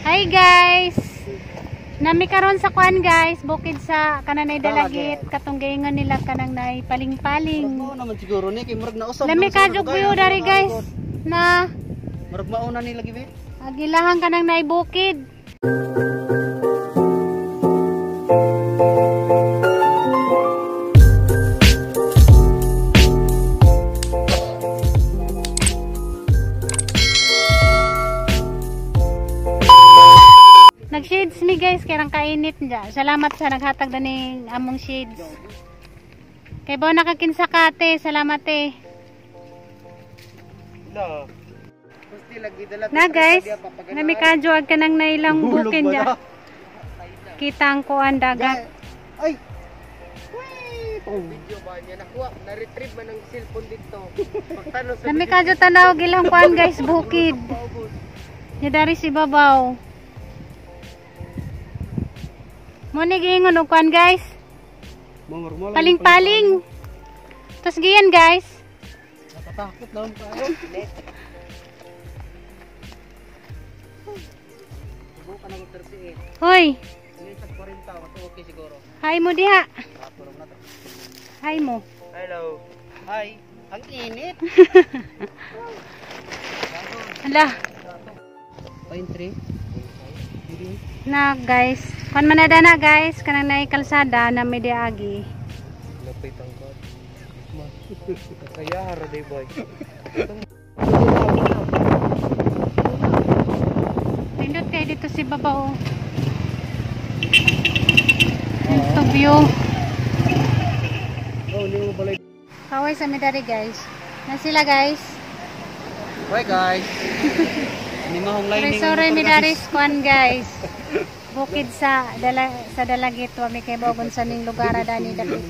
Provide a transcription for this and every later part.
Hi guys. Nami karon sa kuan guys, bukid sa kananay Dalagit, katong giingon nila kanang nay paling-paling. Mao naman siguro ni kay murag nausab. Lami kadyo kuyo dari guys na Murag mauna ni lagi be. Agilahan kanang nay bukid. Nag-shades mi guys, kay rang kainit niya. Salamat sa naghatag daning among shades. Kay ba nakakinsa ka ate, salamat eh. La. Na guys, nami kadyo ag kanang nailang bukid niya. Kita ang kuan dagat. Ay. Uy, Video ba niya nakuha, na-retrieve man ang cellphone dito. Pagtanong sa Nami kadyo tanaw gilang kuan guys, bukid. Nya dari si babaw. Mo ni giingon og kuan guys. Paling-paling. Tapos giyan guys. Natatakot naman kayo. Subukan na mag-38. Hoy, Ngayon sa 40, mas okay siguro. hi mo diha. Turong na to. Hi mo. Hello. Hi. Ang init. Hala. Pine tree. Na guys, kan manada na guys, kanang nay kalsada na may diagi. Lapit ang god. Kaya hara day boy. Pindot kay dito si babaw. Dito view. Oh, hindi mo balay. Kaway sa midari guys. Na sila guys. Bye guys. Ni mahong lining. Sorry, sorry midari kuan guys. Bukid sa Dalagit wa mi kay bogon sa ning lugar dani dapit.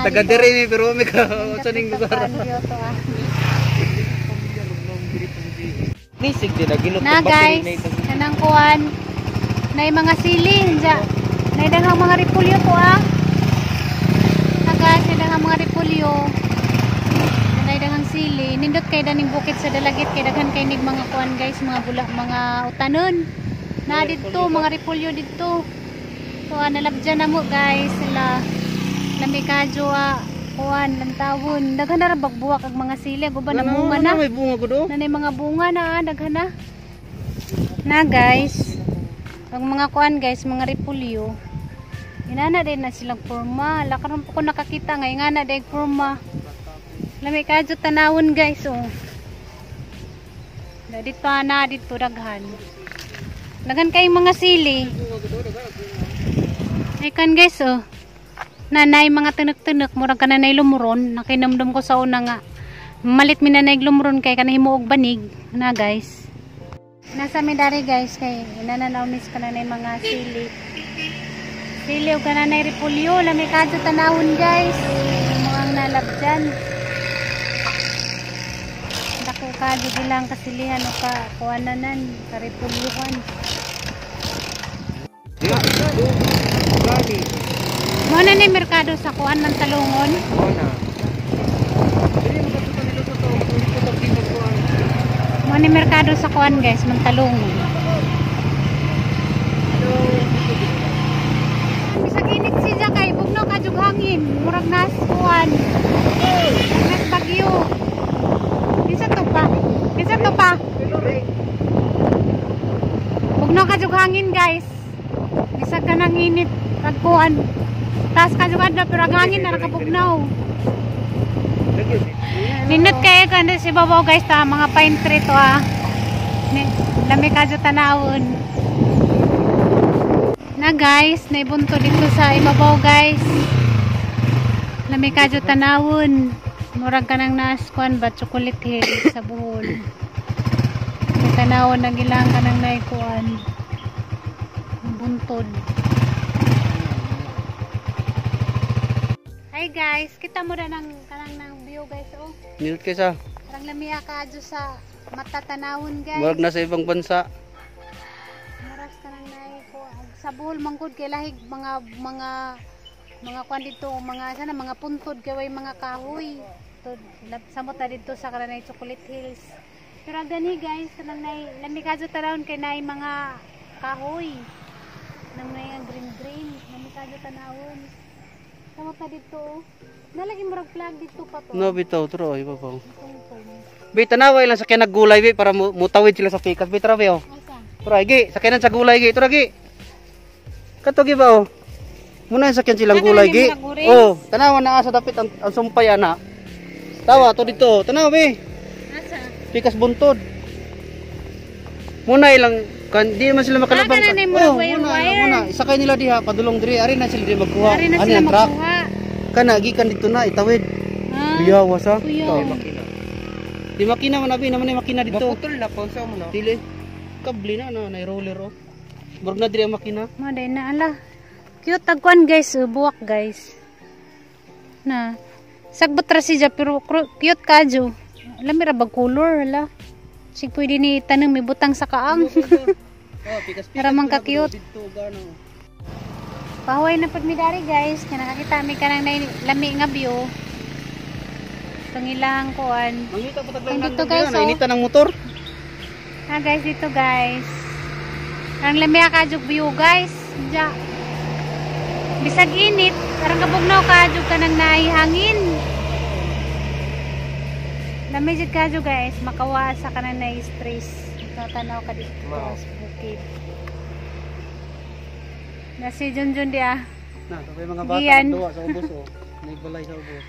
Taga diri mi pero mi ka sa ning lugar. Nisig din na ginot Na guys, kanang kuan. Nay mga sili dya. Nay daghang mga repolyo po ah. Na guys, nay daghang mga repolyo. Nay daghang sili. Nindot kay daning bukid sa Dalagit kay daghan kay nig mga kuan guys, mga bula, mga utanon. Na didto mga repolyo didto. So nalabdyan na mo guys sila. Lami kadyo kuan lantawon. Daghan na ra bagbuwak ang mga sili, guban na bunga na. May bunga gud oh. Nanay mga bunga na, daghan na. Na guys, ang mga kuan guys, mga repolyo. Inana din na silang forma. Lakaron po ko nakakita nga ingana day forma. Lami kadyo tanawon guys oh. Na dito na dito daghan. Daghan kay mga sili. Ay kan guys oh. Nanay mga tunok-tunok murag kananay lumuron. Nakinamdam ko sa una nga. Malit mi nanay lumuron kay kanay himuog banig na guys. Nasa mi dari guys kay inananaw mis kananay mga sili. Sili og kananay repolyo, lami kadyo tanawon guys. Mga nalabjan. Dako kadyo gilang kasilihan o ka kuananan, ka repolyohan. Mo na ni merkado sa kuan man Talungon. Ona. Mo ni merkado sa kuan guys, Mantalungon. Bisag init siya kay bugno ka jug hangin, murag nas kuan. Nas bagyo. Kinsa to pa? Kinsa to pa? Bugno ka jug hangin guys. Bisag ka nang init pagkuan. Taas ka jug adlaw pero ang hangin na nakabugnaw. Nindot kayo kanda si babaw guys ta mga pine tree to ah. Lami kadyo tanawon. Na guys, naibunto dito sa ibabaw guys. Lami kadyo tanawon. Murag ka nang naaskuan ba chocolate hill sa Bohol. May tanawon na gilang ka nang naikuan. Buntod. Hi guys, kita mo na ng kanang ng view guys oh. Nindot kay sa. Parang lamiya ka adyo sa matatanawon guys. Murag na sa ibang bansa. Murag ka nang naiko sa Bohol manggod kay lahig mga mga kuan dito, mga sana mga puntod kay way mga kahoy. To samot na dito sa kanang Chocolate Hills. Pero gani guys, kanang nay lami kadyo tanawon kay naay mga kahoy. Nang nay ang green green, lami kadyo tanawon. Tama ta dito. Oh. Nalagi murag flag dito pa to. No bitaw tro iba pa. Tungtong. Bi tanawa ilang sakyan naggulay bi para mutawid sila sa pikas bi tara bi oh. Asa? Tara gi, sakyanan sa gulay gi, tara gi. Kato gi ba oh. Muna yung sakyan silang Ah, gulay gi. kanang mga orange? Oh, tanawa na asa dapit ang sumpay ana. Tawa to dito, oh. Tanawa bi. Asa? Pikas buntod. Muna ilang kan di man sila makalabang. Ah, kanang may murag Oh, wire, muna, wire. muna. Isakay nila diha padulong diri ari na sila diri magkuha. Ari na Ani sila ang truck. magkuha. Kana gikan dito na itawid. Ah, Kuya sa. Kuya. Di makina man abi naman ay makina dito. Maputol na po sa mo no. Dili. Kable na na nay roller oh. Murag na diri ang makina. Mo day na ala. Cute tagkuan guys, oh, buwak guys. Na. Sagbot ra siya pero cute kadyo. Lami ra bag color hala. Sig pwede ni tanong may butang sa kaang. Oh, pikas pikas. Para man ka-cute. Dito gano. Pahuway na pud mi dari guys, kay nakakita mi kanang lami nga view. Itong ilang kuan. Mangita pa taglang Ang dito, guys, oh. Inita ng motor. Ah guys, dito guys. Ang lami ka view guys. Diya. Bisag init, parang kabugnaw kadyo ka nang naihangin. Lami jud kadyo guys, makawa sa kanang na stress. Tanaw ka dito Wow. sa bukid. Na si Junjun di ah. Na, tapos mga bata Giyan. nagduwa sa ubos oh. Nagbalay sa ubos.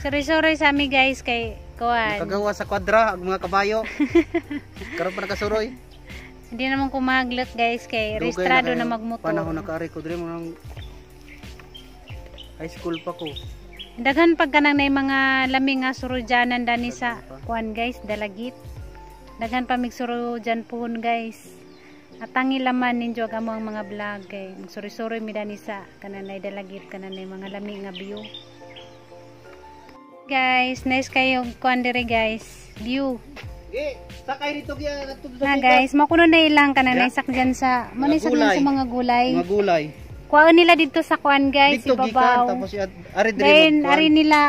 Sorry sa ami guys kay kuan. Nakagawa sa kwadra ang mga kabayo. Karon pa nakasuroy. Hindi naman kumaglot guys kay Dugay rehistrado kayo. na magmotor. Panahon nakaari ko diri mo nang high school pa ko. Daghan pag kanang nay mga lami nga surudyanan dani sa kuan guys, dalagit. Daghan pa mig surudyan puhon guys. At ang ilaman ninyo ang among mga vlog kay magsuri-suroy mi dani sa kananay dalagit kananay mga lami nga view. Guys, nice kayo kuan diri guys. View. Gi, sakay dito gi adto sa Na pikas. guys, mo kuno na ilang kananay sakyan sa mo Mga na sakyan gulay. sa mga gulay. Mga gulay. Kuan nila dito sa kuan guys, Dito gikan ibabaw. tapos ari diri Then magkuan. ari nila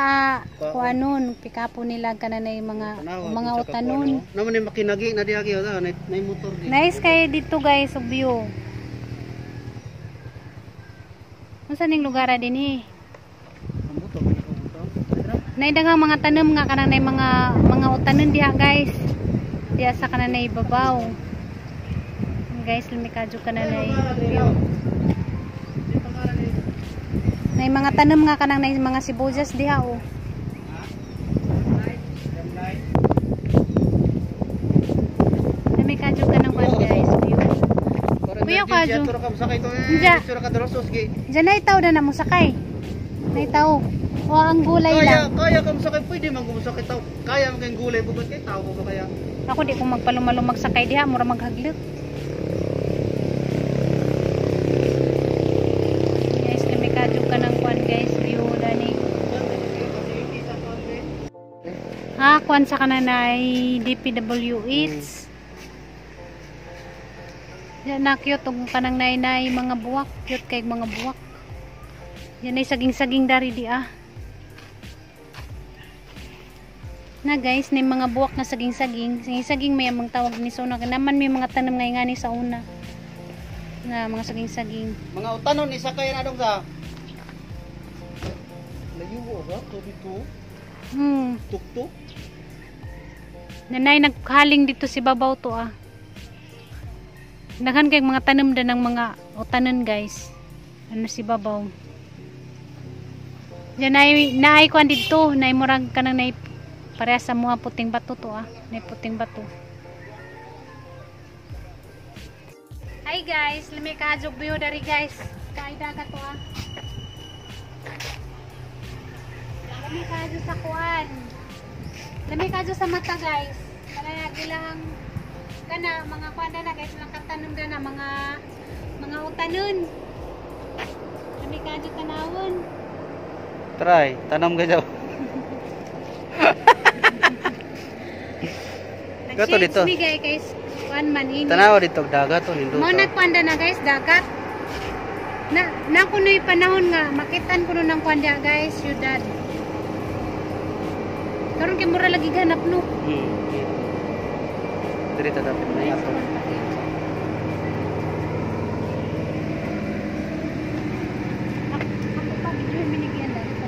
Kuan. kuanon, pikapo nila kananay mga Tanawa, mga kung sa utanon. kakuan, oh. Naman yung makinagi na diha gi oh, na nay motor di. Nice kayo dito guys, og view. Unsa ning lugar din eh? Ang buto, may buto. Nay daghang mga tanom nga kanang nay mga utanon diha guys. Diha sa kananay ibabaw. Guys, lumikadyo kananay view. Nay mga tanom nga kanang nay mga sibuyas diha oh. Lumikadyo ka ng kwan guys, view. Kuya, kadyo. Ato ra ka sakay to. Diya. Dito ra ka drosos gi. Diyan ay tao na na mo sakay. Nay tao. O ang gulay Kaya lang. kaya ka sakay pwede man sakay tao. Kaya man kayong gulay bugat kay tao ba kaya? Ako di ko magpalumalumag sakay diha, mura maghaglot. Guys, lumikadyo ka ng kwan guys, view dani. Ah, kwan sa kananay DPWH. Yan na cute ug kanang nay-nay mga buwak, cute kay mga buwak. Yan ay saging-saging dari di ah. Na guys, na mga buwak na saging-saging. Saging-saging may amang tawag ni sa una. Naman may mga tanom ngay ngani sa una. Na mga saging-saging. Mga utanon isakay na dong sa. Layo ba to dito? Tuktok. Nanay naghaling dito si babaw to ah. Daghan kay mga tanom da ng mga utanon guys. Ano si babaw. Diyan ay naay kuan didto, naay murag kanang naay pareha sa mga puting bato to ah. Naay puting bato. Hi guys, lami ka view dari guys. Kay dagat to ah. Lami kadyo sa kuan. Lami kadyo sa mata guys. Kana gilang kana mga kuan na guys, lang katanom na mga utanon. Lami kadyo tanawon. Try, tanam ka daw. Gato dito. Mi guys, kuan man ini. Tanawa dito dagat to nindot. Mo na kuan na guys, dagat. Na na kunoy panahon nga makitan kuno ng kuan diha guys, syudad. Karon kay mura lagi ganap no. Diri ta dapat na ato. Ako pa video minigyan dahil sa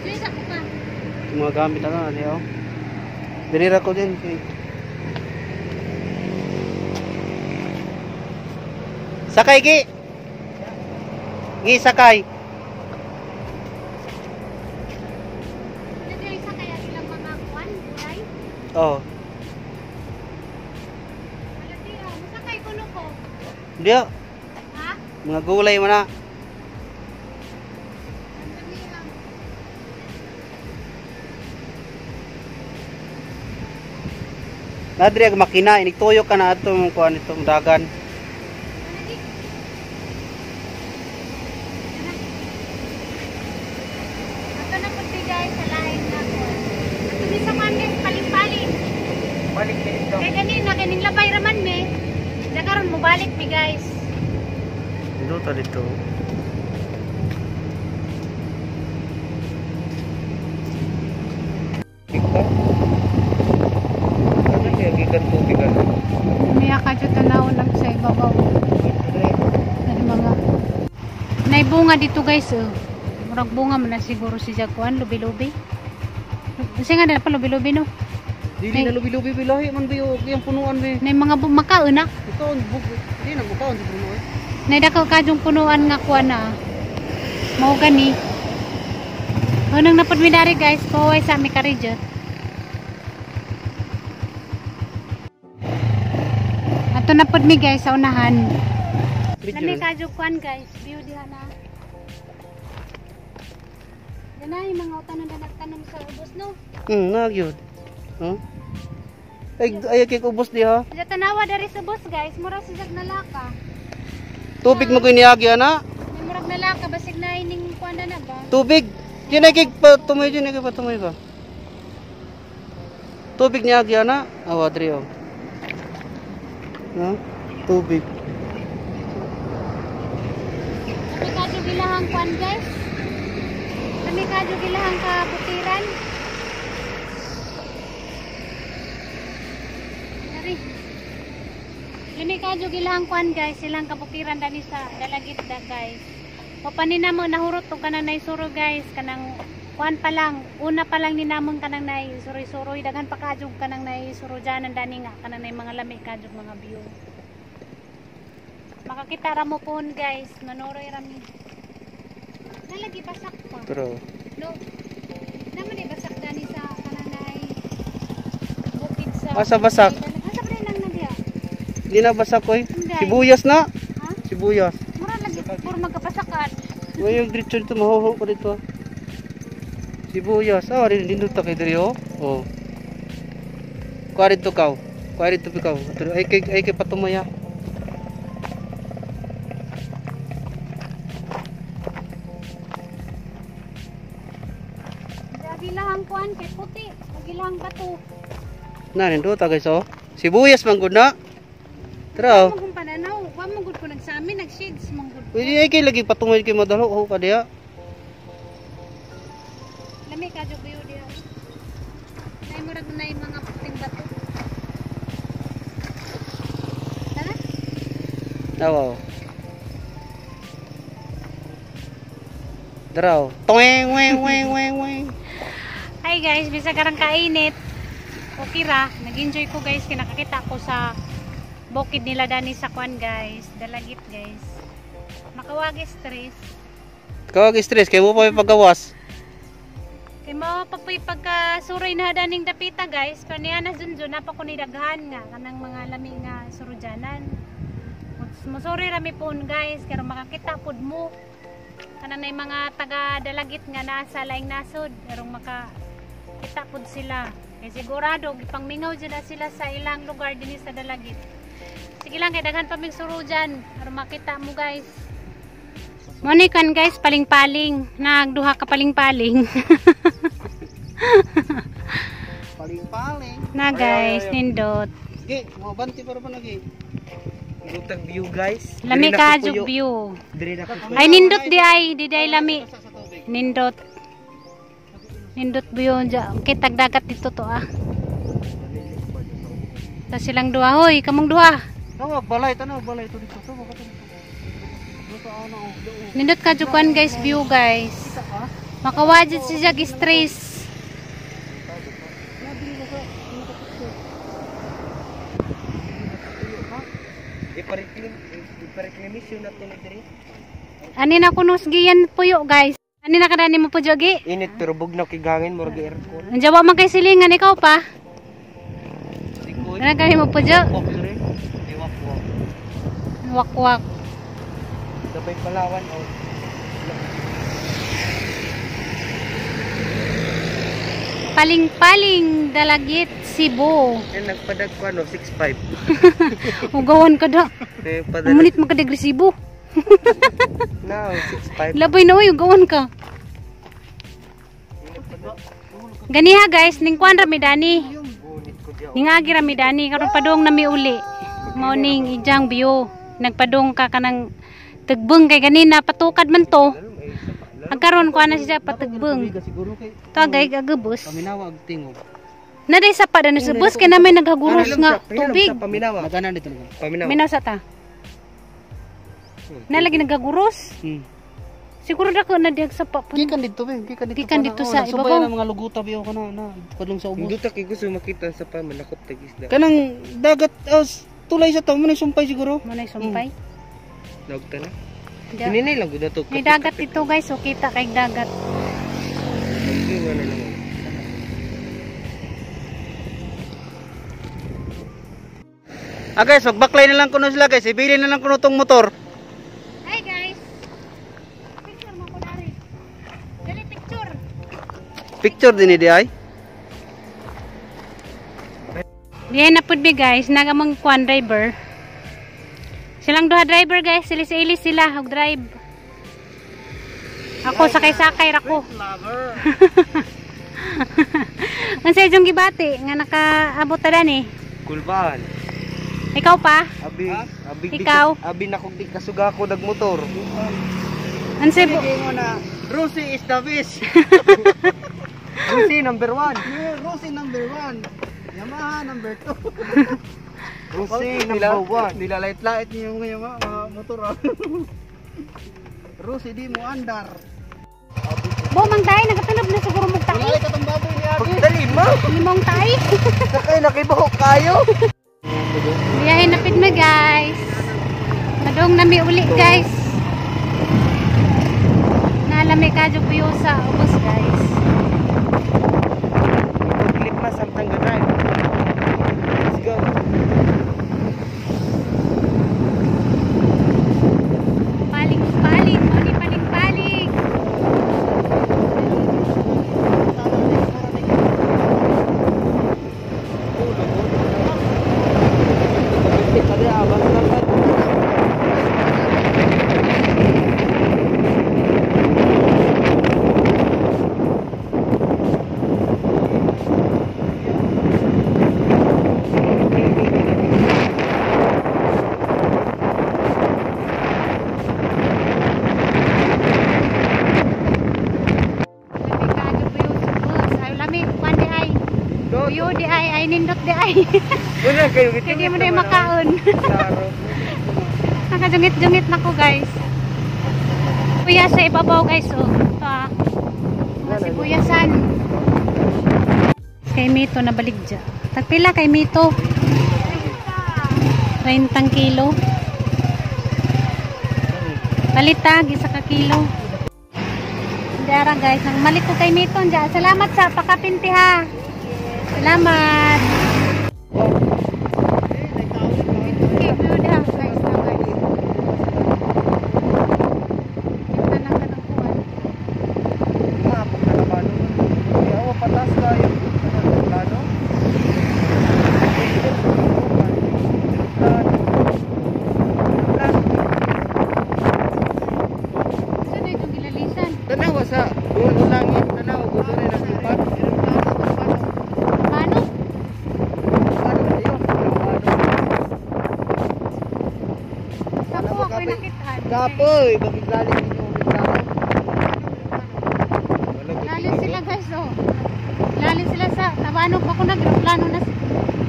Video sa ako pa. Yung mga gamit na na, oh. Diri ra ko din kay. Sakay gi. Gi sakay. Video sa kaya ilang mga kuan, gulay. Oh. Wala di ah, masakay kuno ko. Diya, Ha? mga gulay man na. Ang dami ah. Nadri ag makina inigtuyo ka na ato mong kuan itong dagan. Wala di. Ato na pud di, guys sa lain na ko. Ato ni sa kuan guys, paling-paling. Balik na ito. Kay ganina kining labay raman me. Diya karon mobalik mi guys. Dito dito. Ikaw? Ano siya gikan tubig ano? Umiyak ka dyan tanaw lang sa ibabaw. Ay, mga nay bunga dito guys oh. Murag bunga man na siguro si Jaguan, lubi-lubi. Kasi nga na pa lubi-lubi no. Dili na lubi-lubi bilahi man biyo iyang punuan bi. Nay mga makaon na. Ikaw ang bug di na mukaon sa puno eh. Nay dako kadyong punuan nga kuan na. Mao gani. Unang napud mi dari guys, pahuway sa mi karijot. Ato napud mi guys sa unahan. Lami kadyo kuan guys, view diha na. Yan na yung mga utanon na nagtanom sa ubos no. Nagyod. Huh? Ay ay kay ubos diha. Sa tanawa dari sa ubos guys, mura si jag nalaka. Tubig mo giniagi ana. May murag nalaka basig na ining kuan na ba. Tubig. Di na kay pa tumoy di na kay patumoy ba. Tubig niagi ana. Awa diri oh. No? Tubig. Lami kadyo gilahang kuan guys. Lami kadyo gilahang kabutiran. Dari. Lami kadyo gilahang kuan guys, silang kabukiran dani sa Dalagit da guys. O panin namo nahurot og kanang naisuro guys, kanang kuan pa lang, una pa lang ni namon kanang nay suroy-suroy, daghan pa kadyo kanang nay surojanan dani nga kanang nay mga lami kadyo mga view. Makakita ra mo pohon guys, manuroy ra mi. Nalagi basak pa. Pero No. Naman eh basak dani sa kanang nay bukid sa. Asa basak? Asa pa rin lang na diha? Di na basak koy. Hindi. Sibuyas na. Ha? Sibuyas. Mura lagi puro magkapasakan. Way yung diretso dito mahuho ko dito. Sibuyas. Ah, rin dito ta kay diri oh. Oh. Kuha dito kaw. Kuha dito kaw. Ay kay patumaya. Gilahang kuan kay puti, gilahang bato. Na nindot ta guys oh. Sibuyas man gud na. Tara oh. Wa mo pananaw, wa mo gud ko nagsamin, nag-shades man gud. Uy, ay kay lagi patungoy kay madalo ho ka diha. Lami ka jud biyo diha. Nay murag nay mga puting bato. Tara. Daw. Dara oh. Toeng weng weng weng weng. Hi guys, bisag karang kainit. Okay ra, nag-enjoy ko guys kay nakakita ko sa bukid nila dani sa kwan guys, Dalagit guys. Makawagi stress. Kawag stress kay mo pa may pagawas. Kay mao pa po'y pagkasuroy na daning dapita guys, pero niya na junjun napa ko ni daghan nga kanang mga lami nga surudyanan. Mosuri ra mi poon guys, pero makakita pud mo. Kanang nay mga taga Dalagit nga nasa laing nasod, pero makakita pud sila. Kay sigurado gipangmingaw jud na sila sa ilang lugar dinhi sa Dalagit. Sige lang kay daghan pa mig surujan aron makita mo guys. Mo ni kan guys, paling-paling, nagduha ka paling-paling. Paling-paling. Na guys, nindot. Sige, mo banti para pa nagi. Lutag view guys. Lami ka jug view. Dire na ko. Ay nindot di ay, di ay lami. Nindot. Nindot view dya. Kitag dagat dito to ah. Ta silang duha hoy, kamong duha. Tawag balay, tanaw balay ito dito. Tawag ka dito. Dito ano. Nindot ka jukan guys view guys. Makawajit si Jag stress. Ipareklimisyon na to ni diri. Ani na kuno giyan puyo guys. Ani na kadani mo po jogi? Init pero bugnaw kay gangin murag aircon. Ang jawa man kay silingan ikaw pa. Ano kami mo po jo? Wak diri. Iwak wak. Wakwak. Sabay Palawan oh. Paling-paling Dalagit, Cebu. Yan nagpadag ko ano 65. Ugawan ka da. Eh padala. Umunit man ka degresibo. No, 65. Labay na oy, ugawan ka. Ganiha guys, ning kuan ra mi dani. Gunit ko diya. Ningagi ra mi dani karon padung na mi uli. Mao ning ijang view. Nagpadung ka kanang tagbeng kay ganina patukad man to. Ang karon kuan na siya patagbeng. Siguro kay To agay agabos. paminawa og tingog. Naday sa pa na sa bus kay namin naghaguros nga tubig. Paminawa. Magana dito lang. Paminawa. Minaw sa ta. Na lagi naghaguros. Siguro dako na dihag sa pa. Gikan dito be, gikan dito. Gikan dito sa ibabaw. ibabaw. Na mga luguta biyo kana na kadlong sa ubos. Hindi ta kay gusto makita sa pa manakop tag isda. Kanang dagat tulay sa tao mo sumpay siguro. Mo na sumpay. Nagta na. Diya. Hininay lang gud na to. May dagat dito guys, so kita kay dagat. Hindi na lang. Ah guys, magbaklay na lang kuno sila guys. Ibili na lang kuno tong motor. Hi guys. Picture mo ko dari. Dali picture. Picture din ni di ay. Diyan na pud mi guys, nagamang kuan driver. Silang duha driver guys, sili-sili sila og drive. Ako sakay-sakay ra ko. Lover. Ang sa iyong gibati nga nakaabot ta dani. Kulbaan. Ikaw pa? Abi, abi di Ikaw? Abi nakog di kasuga ko nagmotor. Ang sa Sige mo na. Rosie is the best. Rusi number 1. Rosie number 1. Yamaha number 2. Rusi number 1. Nilalait-lait niyo yung mga motor. ah. Rosie di mo andar. Bo mang tayo nagatunob na siguro mong tayo. Walay katong baboy ni Abi. Pagdali mo. Limong tayo. Sakay nakibahok kayo. Biyahe na pid na guys. Madong nami uli guys. Nalami ka jud puyo sa ubos guys. Clip mas samtang drive. Let's go. Paling paling, muni paling paling. Lami ka jud puyo sa ubos. Ay lami kuan di ay. Puyo di ay ay nindot di ay. Wala kayo Kaya di mo na yung makaon. Klaro. Nakajungit-jungit na ko guys. Kuya sa ibabaw guys oh. Ito ah. Mga sibuyasan. Kay Mito nabaligya. Tagpila kay Mito? 30 kilo. Palitag, isa ka kilo. Dara guys, ang malik ko kay Mito. Diya. Salamat sa pakapinti ha. Salamat. Okay, blue na, guys, na guys. Kita na ka ng kuwan. Patas kayo. Plano? Saan na itong gilalisan? Tanawa sa dulo langit, tanawa gusto rin ang lipat. Paano? Paano kayo? Paano? Sa po ako'y nakitaan. Kapoy, bakit lalim ninyo ulit plano? Lalim sila guys oh. Lalim sila sa tabanong pa ko nagplano na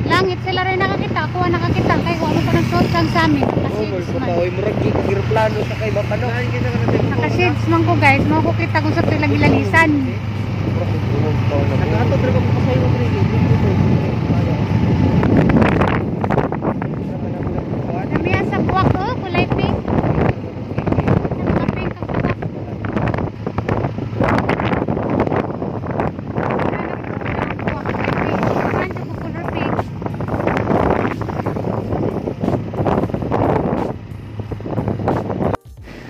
langit sila rin nakakita. nakakita kay wa mo ko nagsuot sang sa amin. Oh, Naka-shades man. murag murag eroplano sa kay mapano. Naka-shades man ko, guys. Mao ko kita kung sa ito ilang gilalisan. Nagato diri ko pasay mo diri. Namiya sa buwak oh, kulay pink. Sa pink ang buwak. Buwak, kulay pink. Saan ko color pink?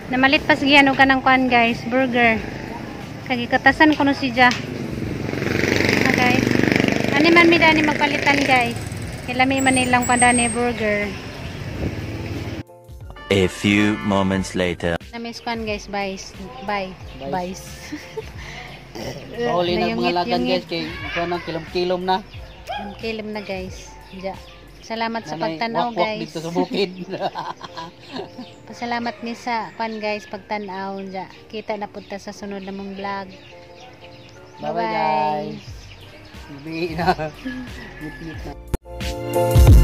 Namalit pa sige ano ka ng kuan, guys, burger. Kagikatasan ko no siya. Ah, guys. Ani man mi dani magpalitan, guys. Kay lami man nilang kuan dani burger. A few moments later. Namiss kuan, guys, bye. Bye. Bye. Bye. Pauli na mga Nayungit, lagan, yungit. guys, kay kuan nang kilom-kilom na. Kilim na, guys. Ja. Salamat sa Nanay, pagtanaw, wakwak guys. dito sa bukid. Pasalamat mi sa kuan, guys, pagtanaw ja. Kita na punta sa sunod na mong vlog. Bye bye, Bye-bye. guys. Gabi na. Ngit-ngit na.